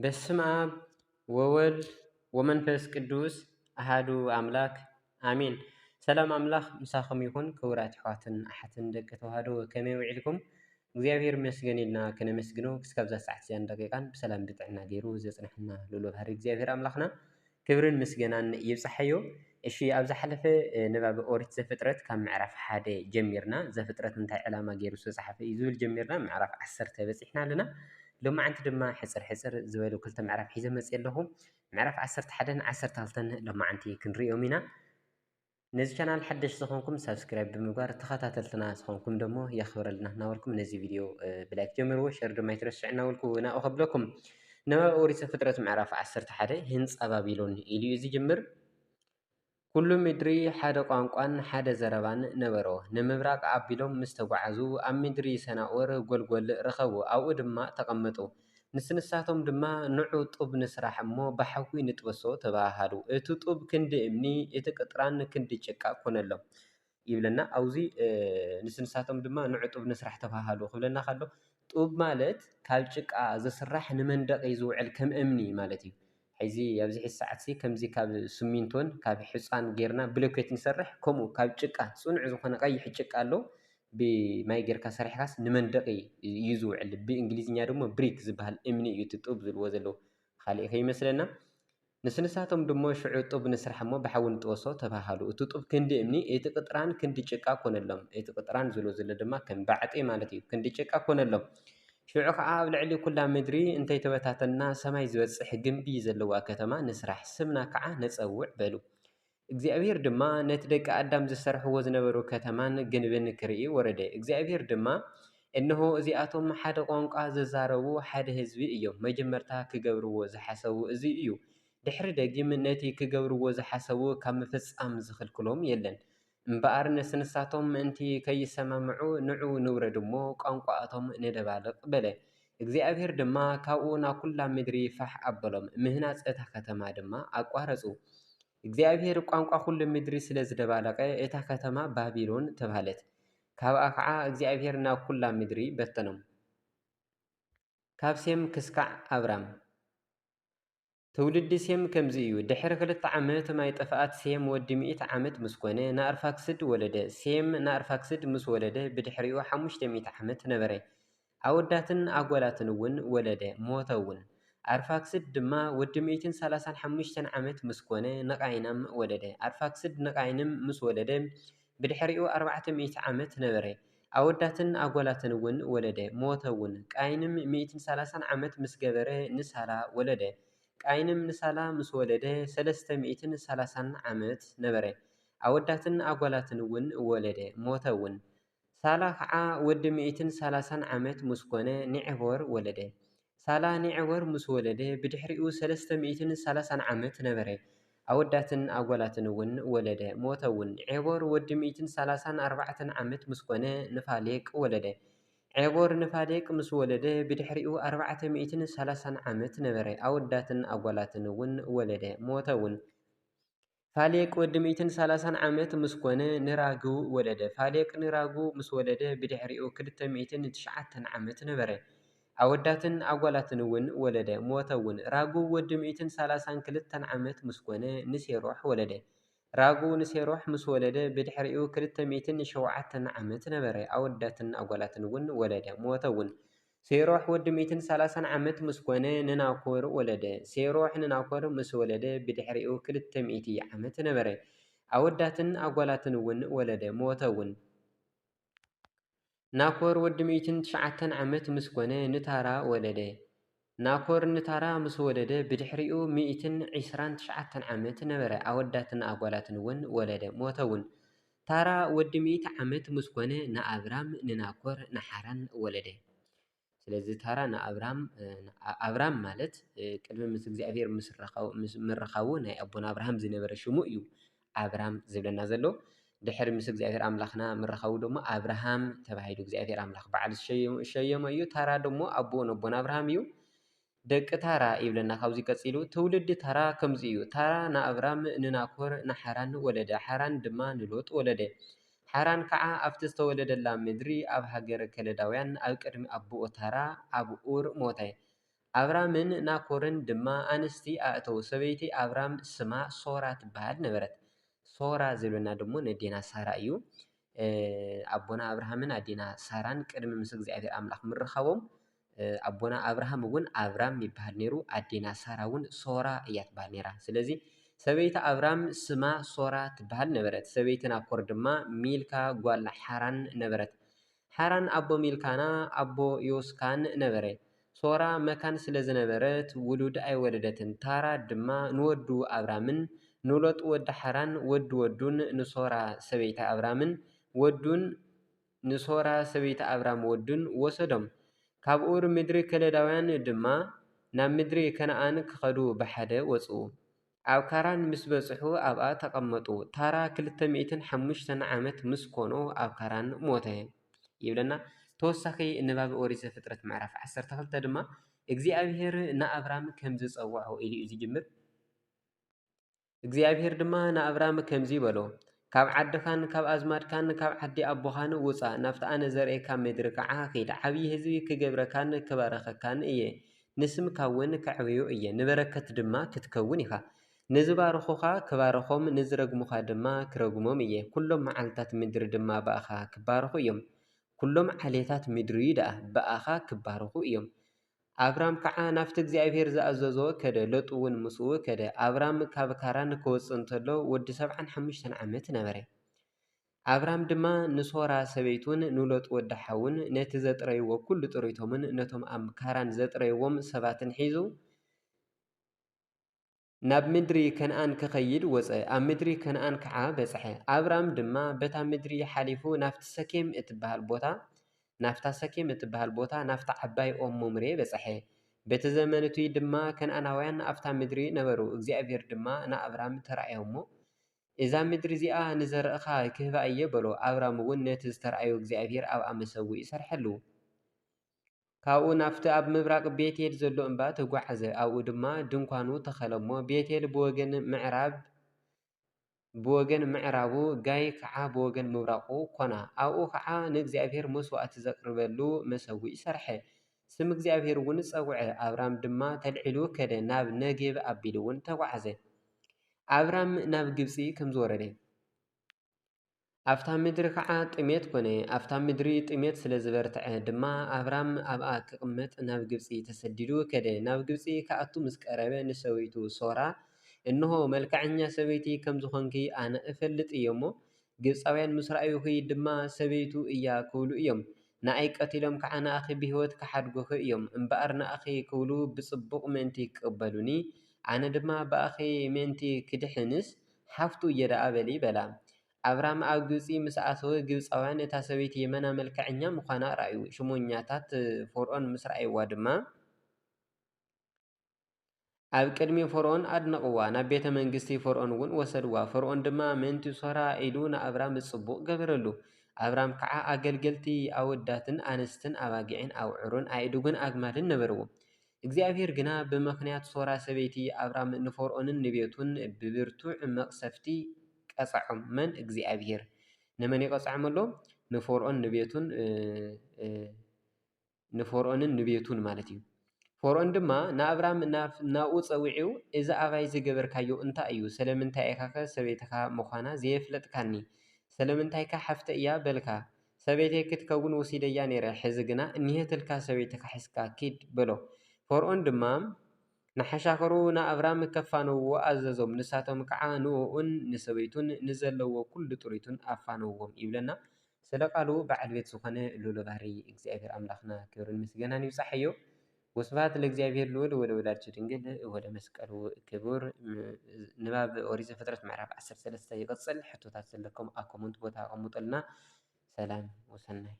በስመ አብ ወወልድ ወመንፈስ ቅዱስ አሃዱ አምላክ አሜን። ሰላም ኣምላኽ ምሳኹም ይኹን። ክቡራት ኣሕዋትን ኣሓትን ደቂ ተዋህዶ፣ ከመይ ውዒልኩም? እግዚኣብሔር ይመስገን ኢልና ከነመስግኖ ክስካብ እዛ ሰዓት እዚኣን ደቂቃን ብሰላም ብጥዕና ገይሩ ዘጽንሐና ልኡለ ባህሪ እግዚኣብሔር ኣምላኽና ክብርን ምስገናን ይብጻሓዮ። እሺ፣ ኣብ ዝሓለፈ፣ እ፣ ንባብ ኦሪት ዘፍጥረት ካብ ምዕራፍ ሓደ ጀሚርና፣ ዘፍጥረት እንታይ ዕላማ ገይሩ ዝተጻሕፈ እዩ ዝብል ጀሚርና፣ ምዕራፍ ዓሰርተ በጺሕና ኣለና። ሎማዓንቲ ድማ ሕጽር ሕጽር ዝበሉ ክልተ ምዕራፍ ሒዘ መጽየ ኣለኹ። ምዕራፍ ዓሰርተ ሓደን ዓሰርተ ክልተን ሎማዓንቲ ክንርእዮም ኢና። ነዚ ቻናል ሓደሽ ዝኾንኩም ሳብስክራይብ ብምግባር፣ ተኸታተልትና ዝኾንኩም ደሞ የኽብረልና እናበልኩም ነዚ ቪድዮ፣ እ፣ ብላይክ ጀምርዎ፣ ሸር ድማ ኣይትረስዑ እናበልኩ ናብኡ ከብለኩም። ንባብ ኦሪት ዘፍጥረት ምዕራፍ ዓሰርተ ሓደ ህንጻ ባቢሎን ኢሉ እዩ ዝጅምር። ኩሉ ምድሪ ሓደ ቋንቋን ሓደ ዘረባን ነበሮ። ንምብራቕ ኣቢሎም ምስ ተጓዓዙ፣ ኣብ ምድሪ ሰናኦር ጎልጎል ረኸቡ፣ ኣብኡ ድማ ተቐመጡ። ንስንሳቶም ድማ፣ "ንዑ ጡብ ንስራሕ እሞ ብሓዊ ንጥበሶ" ተባሃሃሉ። እቲ ጡብ ክንዲ እምኒ፣ እቲ ቅጥራን ክንዲ ጭቃ ኮነሎም ይብለና። ኣብዚ፣ እ፣ ንስንሳቶም ድማ፣ "ንዑ ጡብ ንስራሕ" ተባሃሃሉ ክብለና ከሎ፣ ጡብ ማለት ካብ ጭቃ ዝስራሕ ንመንደቒ ዝውዕል ከም እምኒ ማለት እዩ። ሕዚ ኣብዚ ሕዚ ሰዓትሲ ከምዚ ካብ ስሚንቶን ካብ ሕጻን ጌርና ብሎኬት ንሰርሕ፣ ከምኡ ካብ ጭቃ ጽኑዕ ዝኾነ ቀይሕ ጭቃ ኣሎ፣ ብማይ ጌርካ ሰሪሕካስ ንመንደቒ እዩ ዝውዕል። ብእንግሊዝኛ ድማ ብሪክ ዝበሃል እምኒ እዩ እቲ ጡብ ዝብልዎ ዘለዉ፣ ካልእ ከይመስለና። ንስንሳቶም ድማ፣ "ሽዑ ጡብ ንስራሕ እሞ ብሓዊ ንጥበሶ" ተባሃሉ። እቲ ጡብ ክንዲ እምኒ፣ እቲ ቅጥራን ክንዲ ጭቃ ኮነሎም። እቲ ቅጥራን ዝብሎ ዘሎ ድማ ከም ባዕጢ ማለት እዩ። ክንዲ ጭቃ ኮነሎም። ሽዑ ኸዓ ኣብ ልዕሊ ኩላ ምድሪ እንተይተበታተንና ሰማይ ዝበጽሕ ግንቢ ዘለዋ ከተማ ንስራሕ፣ ስምና ከዓ ነጸውዕ በሉ። እግዚኣብሄር ድማ ነቲ ደቂ ኣዳም ዝሰርሕዎ ዝነበሩ ከተማን ግንብን ክርኢ ወረደ። እግዚኣብሄር ድማ፣ "እንሆ፣ እዚኣቶም ሓደ ቋንቋ ዝዛረቡ ሓደ ህዝቢ እዮም። መጀመርታ ክገብርዎ ዝሓሰቡ እዚ እዩ። ድሕሪ ደጊም ነቲ ክገብርዎ ዝሓሰቡ ካብ ምፍጻም ዝኽልክሎም የለን። እምበኣር ንስንሳቶም ምእንቲ ከይሰማምዑ፣ ንዑ ንውረድ እሞ ቋንቋኣቶም ንደባልቕ" በለ። እግዚኣብሄር ድማ ካብኡ ናብ ኩላ ምድሪ ፋሕ ኣበሎም፣ ምህናጽ እታ ከተማ ድማ ኣቋረጹ። እግዚኣብሄር ቋንቋ ኩሉ ምድሪ ስለ ዝደባለቐ፣ እታ ከተማ ባቢሎን ተባህለት። ካብኣ ኸዓ እግዚኣብሄር ናብ ኩላ ምድሪ በተኖም። ካብ ሴም ክስካዕ ኣብራም። ትውልዲ ሴም ከምዚ እዩ። ድሕሪ ክልተ ዓመት ማይ ጥፍኣት፣ ሴም ወዲ ሚእቲ ዓመት ምስ ኮነ፣ ንኣርፋክስድ ወለደ። ሴም ንኣርፋክስድ ምስ ወለደ፣ ብድሕሪኡ ሓሙሽተ ሚእቲ ዓመት ነበረ። ኣወዳትን ኣጓላትን እውን ወለደ፣ ሞተ እውን። ኣርፋክስድ ድማ ወዲ ሚእትን ሰላሳን ሓሙሽተን ዓመት ምስ ኮነ፣ ንቃይናም ወለደ። ኣርፋክስድ ንቃይንም ምስ ወለደ፣ ብድሕሪኡ ኣርባዕተ ሚእቲ ዓመት ነበረ። ኣወዳትን ኣጓላትን እውን ወለደ፣ ሞተ እውን። ቃይንም ሚእትን ሰላሳን ዓመት ምስ ገበረ፣ ንሳላ ወለደ። ቃይንም ንሳላ ምስ ወለደ፣ ሰለስተ ሚእትን ሰላሳን ዓመት ነበረ። ኣወዳትን ኣጓላትን እውን ወለደ፣ ሞተ እውን። ሳላ ኸዓ ወዲ ሚእትን ሰላሳን ዓመት ምስ ኮነ፣ ንዔቦር ወለደ። ሳላ ንዔቦር ምስ ወለደ፣ ብድሕሪኡ ሰለስተ ሚእትን ሰላሳን ዓመት ነበረ። ኣወዳትን ኣጓላትን እውን ወለደ፣ ሞተ እውን። ዔቦር ወዲ ሚእትን ሰላሳን ኣርባዕተን ዓመት ምስ ኮነ፣ ንፋሌቅ ወለደ። ዔቦር ንፋሌቅ ምስ ወለደ፣ ብድሕሪኡ ኣርባዕተ ሚእትን ሰላሳን ዓመት ነበረ። ኣወዳትን ኣጓላትን እውን ወለደ፣ ሞተ እውን። ፋሌቅ ወዲ ሚእትን ሰላሳን ዓመት ምስ ኮነ፣ ንራጉ ወለደ። ፋሌቅ ንራጉ ምስ ወለደ፣ ብድሕሪኡ ክልተ ሚእትን ትሽዓተን ዓመት ነበረ። ኣወዳትን ኣጓላትን እውን ወለደ፣ ሞተ እውን። ራጉ ወዲ ሚእትን ሰላሳን ክልተን ዓመት ምስ ኮነ፣ ንሴሮሕ ወለደ። ራጉ ንሴሮሕ ምስ ወለደ፣ ብድሕሪኡ ክልተ ሚእትን ሸውዓተን ዓመት ነበረ። ኣወዳትን ኣጓላትን እውን ወለደ፣ ሞተ እውን። ሴሮሕ ወዲ ሚእትን ሰላሳን ዓመት ምስ ኮነ፣ ንናኮር ወለደ። ሴሮሕ ንናኮር ምስ ወለደ፣ ብድሕሪኡ ክልተ ሚእቲ ዓመት ነበረ። ኣወዳትን ኣጓላትን እውን ወለደ፣ ሞተ እውን። ናኮር ወዲ ሚእትን ትሽዓተን ዓመት ምስ ኮነ፣ ንታራ ወለደ። ናኮር ንታራ ምስ ወለደ፣ ብድሕሪኡ ሚእትን ዕስራን ትሽዓተን ዓመት ነበረ። ኣወዳትን ኣጓላትን እውን ወለደ፣ ሞተ እውን። ታራ ወዲ ሚእቲ ዓመት ምስ ኮነ፣ ንኣብራም፣ ንናኮር፣ ንሓራን ወለደ። ስለዚ ታራ ንኣብራም፣ እ፣ ንኣ-፣ ኣብራም ማለት፣ እ፣ ቅድሚ ምስ እግዚኣብሔር ምስ ራኸቡ-፣ ምስ ምርኻቡ ናይ ኣቦና ኣብርሃም ዝነበረ ሽሙ እዩ ኣብራም ዝብለና ዘሎ። ድሕሪ ምስ እግዚኣብሔር ኣምላኽና ምርኻቡ ድማ ኣብርሃም ተባሂሉ እግዚኣብሔር ኣምላኽ በዓል ዝሸየሞ፣ ዝሸየሞ እዩ። ታራ ደሞ ኣቦኡ ነቦና ኣብርሃም እዩ። ደቂ ታራ ይብለና ካብዚ ቀጺሉ። ትውልዲ ታራ ከምዚ እዩ። ታራ ንኣብራም፣ ንናኮር፣ ንሓራን ወለደ። ሓራን ድማ ንሎጥ ወለደ። ሓራን ከዓ ኣብቲ ዝተወለደላ ምድሪ ኣብ ሃገረ ከለዳውያን ኣብ ቅድሚ ኣቦኡ ታራ ኣብ ኡር ሞተ። ኣብራምን ናኮርን ድማ ኣንስቲ ኣእተዉ። ሰበይቲ ኣብራም ስማ ሶራ ትበሃል ነበረት። ሶራ ዝብለና ደሞ ነዴና ሳራ እዩ። ኣቦና ኣብርሃምን ኣዴና ሳራን ቅድሚ ምስ እግዚኣብሔር ኣምላኽ ምርኻቦም ኣቦና ኣብርሃም እውን ኣብራም ይበሃል ነይሩ። ኣዴና ሳራ እውን ሶራ እያ ትበሃል ነይራ። ስለዚ ሰበይቲ ኣብራም ስማ ሶራ ትበሃል ነበረት። ሰበይቲ ናኮር ድማ ሚልካ ጓል ሓራን ነበረት። ሓራን ኣቦ ሚልካና ኣቦ ዮስካን ነበረ። ሶራ መካን ስለ ዝነበረት ውሉድ ኣይወለደትን። ታራ ድማ ንወዱ ኣብራምን ንሎጥ ወዲ ሓራን ወዲ ወዱን ንሶራ ሰበይቲ ኣብራምን ወዱን ንሶራ ሰበይቲ ኣብራም ወዱን ወሰዶም። ካብ ኡር ምድሪ ከለዳውያን ድማ ናብ ምድሪ ከነኣን ክኸዱ ብሓደ ወጽኡ። ኣብ ካራን ምስ በጽሑ ኣብኣ ተቐመጡ። ታራ ክልተ ሚእትን ሓሙሽተን ዓመት ምስ ኮኖ ኣብ ካራን ሞተ ይብለና። ተወሳኺ ንባብ ኦሪት ዘፍጥረት ምዕራፍ ዓሰርተ ክልተ ድማ እግዚኣብሔር ንኣብራም ከምዚ ጸውዖ ኢሉ እዩ ዝጅምር። እግዚኣብሔር ድማ ንኣብራም ከምዚ በሎ፣ ካብ ዓድኻን ካብ ኣዝማድካን ካብ ዓዲ ኣቦኻን ውጻእ፣ ናብቲ ኣነ ዘርእየካ ምድሪ ከዓ ኺድ። ዓብዪ ህዝቢ ክገብረካን ክባርኸካን እየ፣ ንስምካ እውን ከዕብዮ እየ፣ ንበረከት ድማ ክትከውን ኢኻ። ንዝባርኹኻ ክባርኾም፣ ንዝረግሙኻ ድማ ክረግሞም እየ። ኩሎም መዓልታት ምድሪ ድማ ብኣኻ ክባረኹ እዮም። ኩሎም ዓሌታት ምድሪ ደኣ ብኣኻ ክባረኹ እዮም። ኣብራም ከዓ ናብቲ እግዚኣብሔር ዝኣዘዞ ከደ፣ ሎጥ እውን ምስኡ ከደ። ኣብራም ካብ ካራን ክወጽእ እንተሎ ወዲ ሰብዓን ሓሙሽተን ዓመት ነበረ። ኣብራም ድማ ንሶራ ሰበይቱን ንሎጥ ወዲ ሓውን ነቲ ዘጥረይዎ ኩሉ ጥሪቶምን ነቶም ኣብ ካራን ዘጥረይዎም ሰባትን ሒዙ ናብ ምድሪ ከነኣን ክኸይድ ወጸ። ኣብ ምድሪ ከነኣን ከዓ በጽሐ። ኣብራም ድማ በታ ምድሪ ሓሊፉ ናብቲ ሰኬም እትበሃል ቦታ፣ ናብታ ሰኬም እትበሃል ቦታ፣ ናብታ ዓባይ ኦም መምሬ በጽሐ። በቲ ዘመን እቱይ ድማ ከነኣናውያን ኣብታ ምድሪ ነበሩ። እግዚኣብሔር ድማ ንኣብራም ተራእዮ እሞ፣ እዛ ምድሪ እዚኣ ንዘርእኻ ክህባ እየ በሎ። ኣብራም እውን ነቲ ዝተራእዮ እግዚኣብሔር ኣብኣ መሰውኢ ሰርሐሉ። ካብኡ ናብቲ ኣብ ምብራቕ ቤቴል ዘሎ እምባ ተጓዓዘ። ኣብኡ ድማ ድንኳኑ ተኸለ እሞ፣ ቤቴል ብወገን ምዕራብ፣ ብወገን ምዕራቡ፣ ጋይ ከዓ ብወገን ምብራቑ ኮና። ኣብኡ ከዓ ንእግዚኣብሔር መስዋእቲ ዘቕርበሉ መሰውኢ ሰርሐ። ስም እግዚኣብሔር እውን ጸውዐ። ኣብራም ድማ ተልዒሉ ከደ፣ ናብ ነጌብ ኣቢሉ እውን ተጓዓዘ። ኣብራም ናብ ግብጺ ከም ዝወረደ። ኣብታ ምድሪ ከዓ ጥሜት ኮነ። ኣብታ ምድሪ ጥሜት ስለ ዝበርትዐ ድማ ኣብራም ኣብኣ ክቕመጥ ናብ ግብጺ ተሰዲዱ ከደ። ናብ ግብጺ ክኣቱ ምስ ቀረበ ንሰበይቱ ሶራ፣ እንሆ፣ መልክዐኛ ሰበይቲ ከም ዝኾንኪ ኣነ እፈልጥ እየ እሞ፣ ግብጻውያን ምስ ረኣዩኺ ድማ ሰበይቱ እያ ክብሉ እዮም። ንኣይ ቀቲሎም ከዓ ንኣኺ ብህይወት ክሓድጉኺ እዮም። እምበኣር ንኣኺ ክብሉ ብጽቡቕ ምእንቲ ክቕበሉኒ፣ ኣነ ድማ ብኣኺ ምእንቲ ክድሕንስ ሓፍቱ እየ ደኣ በሊ በላ። ኣብራም ኣብ ግብጺ ምስ ኣተወ፣ ግብጻውያን እታ ሰበይቲ የመና መልክዐኛ ምዃና ረኣዩ። ሽሞኛታት ፈርኦን ምስ ረኣይዋ ድማ ኣብ ቅድሚ ፈርኦን ኣድነቕዋ። ናብ ቤተ መንግስቲ ፈርኦን እውን ወሰድዋ። ፈርኦን ድማ ምእንቲ ሶራ ኢሉ ንኣብራም ጽቡቕ ገበረሉ። ኣብራም ከዓ ኣገልገልቲ ኣወዳትን ኣንስትን ኣባጊዕን ኣብዑርን ኣእዱግን ኣግማልን ነበርዎ። እግዚኣብሔር ግና ብምኽንያት ሶራ ሰበይቲ ኣብራም ንፈርኦንን ንቤቱን ብብርቱዕ መቕሰፍቲ ቀጸዖም። መን? እግዚኣብሔር። ንመን ይቐጽዖም ኣሎ? ንፈርኦን ንቤቱን፣ እ፣ እ፣ ንፈርኦንን ንቤቱን ማለት እዩ። ፈርኦን ድማ ንኣብራም ናብ፣ ናብኡ ጸዊዑ፣ "እዚ ኣባይ ዝገበርካዮ እንታይ እዩ? ስለምንታይ ኢኻ ኸ ሰበይትኻ ምዃና ዘየፍለጥካኒ? ስለምንታይ ከ ሓፍተ እያ በልካ? ሰበይተይ ክትከውን ወሲደያ ነይረ፣ ሕዚ ግና እኒሄትልካ ሰበይትኻ ሒዝካ ኪድ" በሎ። ፈርኦን ድማ ንሓሻኽሩ ንኣብራም ከፋንውዎ ኣዘዞም። ንሳቶም ከዓ ንእኡን ንሰበይቱን ንዘለዎ ኩሉ ጥሪቱን ኣፋነውዎም ይብለና። ስለ ቃሉ በዓል ቤት ዝኾነ ልኡለ ባህሪ እግዚኣብሔር ኣምላኽና ክብርን ምስጋናን ይብጻሓዮ። ወስብሐት ለእግዚኣብሔር ልዑል ወለወላዲቱ ድንግል ወለመስቀሉ ክቡር። ም-፣ ንባብ ኦሪት ዘፍጥረት ምዕራፍ ዓሰርተ ሰለስተ ይቕጽል። ሕቶታት ዘለኩም ኣብ ኮመንት ቦታ ኣቐምጡልና። ሰላም ወሰናይ።